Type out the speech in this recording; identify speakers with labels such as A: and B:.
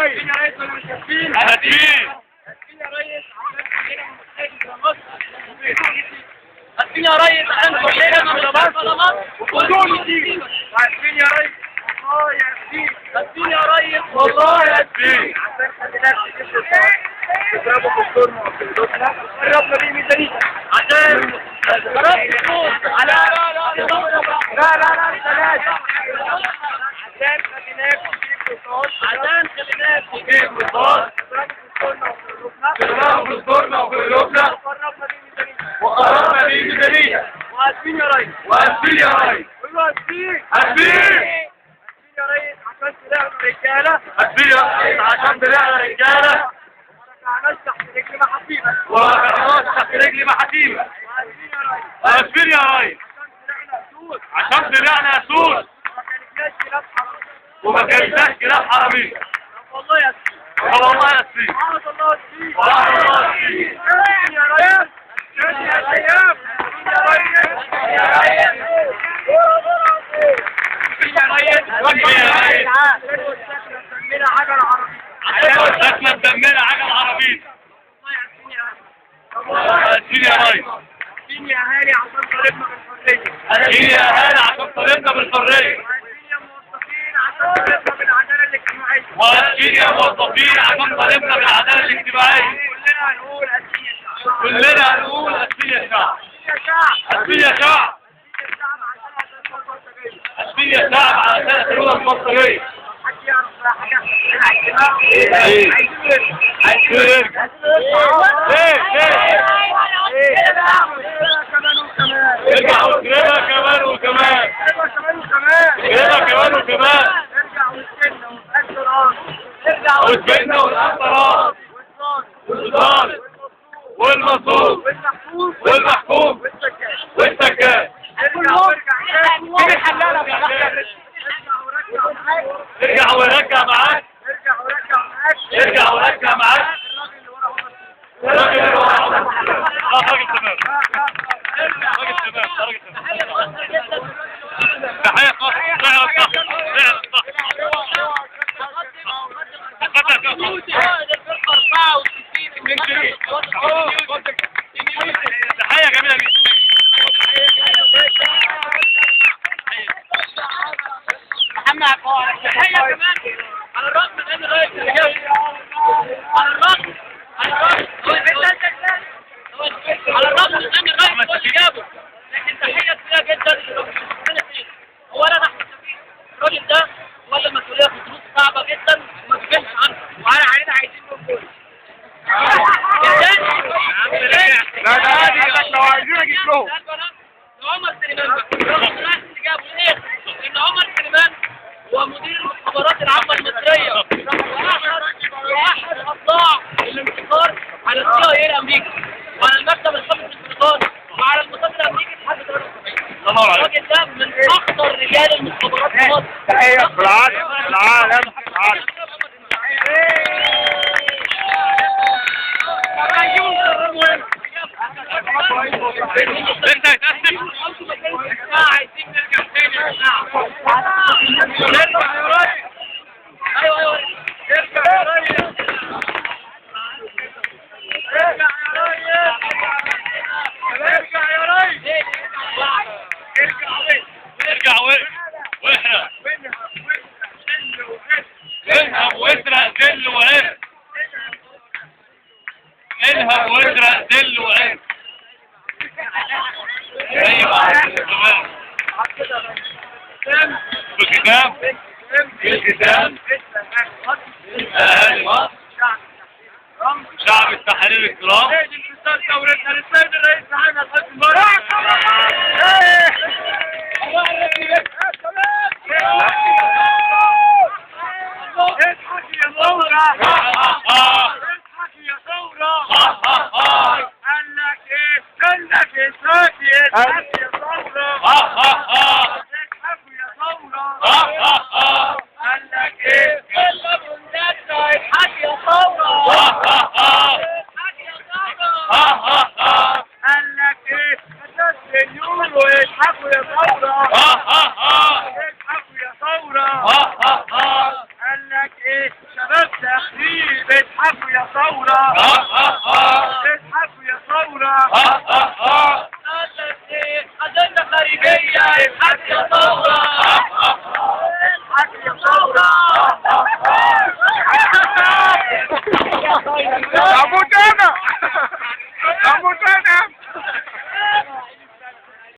A: ريس. يا ريس ولا مش اسفين؟ اسفين. اسفين يا ريس عشان كلنا من مصر. اسفين يا ريس عشان كلنا من مصر وكلنا اسفين يا ريس. والله يا اسفين. اسفين يا ريس والله يا اسفين. عشان خليناك تجيب الصوت. تضربوا في الدور وفي قلوبنا. قربنا بيه ميزانية. عشان ضربت الصوت. لا لا لا لا لا لا بلاش. عشان خليناك تجيب الصوت. عشان خليناك تجيب الصوت. تضربوا في صدورنا وفي قلوبنا. وقربنا بيه ميزانية. واسفين يا ريس. واسفين يا ريس. قولوا اسفين. اسفين. يا ريس عشان طلعنا رجاله. اسفين يا ريس عشان طلعنا رجاله. وما رجعناش تحت رجل محاسيبك. وما رجعناش تحت رجل محاسيبك. واسفين يا ريس. عشان طلعنا اسود. وما كلناش كلاب حرامية. والله يا اسفين. والله يا اسفين. والله اسفين. والله اسفين. يا ريس. يا ريس. يا ريس. يا ريس. عشان بدمنا عجل عربية. اسفين يا ريس. اسفين يا اهالي عشان طالبنا بالحرية. اسفين يا اهالي عشان طالبنا بالحرية. واسفين يا موظفين عشان طالبنا بالعدالة الاجتماعية. واسفين يا موظفين عشان طالبنا بالعدالة الاجتماعية. كلنا هنقول اسفين يا شعب. كلنا هنقول اسفين يا شعب. اسفين يا شعب. اسفين يا شعب على سنة الأولى البطارية. حد يعرف حاجة؟ ايه؟ عايزين نرجع. ايه؟ ايه؟ ارجع وكرمها كمان وكمان. ارجع كمان وكمان. ارجع كمان وكمان. ارجع وسكننا والقطرات. ارجع وسكننا والقطرات. والظالم والمصوب والمحكوم والسكان. ارجع ورجع معاك. ارجع ورجع معاك. ارجع ورجع معاك. الراجل اللي ورا. راجل تمام. راجل تمام. راجل تمام. تحية خاصة. فعلا صح. فعلا صح. تحية جميلة جدا.
B: تحية كمان على الرغم من ان الرئيس اللي جاب، على الرغم على الرغم من ان الرئيس هو اللي جابه، لكن تحية كبيرة جدا للرئيس. اولا احمد شفيق الراجل ده ولا المسؤولية في ظروف صعبة جدا وما تجيش عنه، وعلى علينا عايزين نقول
A: لا لا لو عايزين اجيب لهم
B: عمر سليمان بقى. الراجل اللي جابه ليه؟ ان عمر سليمان هو مدير المخابرات العامة المصرية وأحد أضلاع الانتصار على ال CIA الأمريكي وعلى المكتب الخامس البريطاني وعلى الموساد الأمريكي في حرب 78. الراجل ده من أخطر رجال المخابرات في مصر.
A: تحية في العالم العالم العالم.
B: انت هتقسم؟ عايزين نرجع تاني يا جماعة. نرجع يا ريس. ايوه ايوه ارجع يا ريس. ارجع يا ريس. ارجع يا ريس. ارجع
A: ارجع واحرق. انهب واسرق ذل وعز. انهب واسرق ذل وعز. ايوه تمام. بالختام بالختام اهالي مصر شعب التحرير الكرام.
B: ثورتنا للسيد الرئيس محمد حسني مبارك. اضحك يا ثورة. اضحك يا ثورة. قال لك ايه؟ قال لك اضحك يا ثورة. اضحك يا ثورة. قال لك ايه؟ يلا بندنا اضحك يا ثورة. اضحك يا ثورة. قال لك ايه؟ 5 مليون واضحكوا يا ثورة. اضحكوا يا ثورة. قال لك ايه؟ شباب ده
A: سيدي. اضحكوا يا ثورة، اضحكوا يا ثورة.
B: قال لك ايه؟ أجندة خارجية. اضحك يا ثورة،
A: اضحكوا يا ثورة.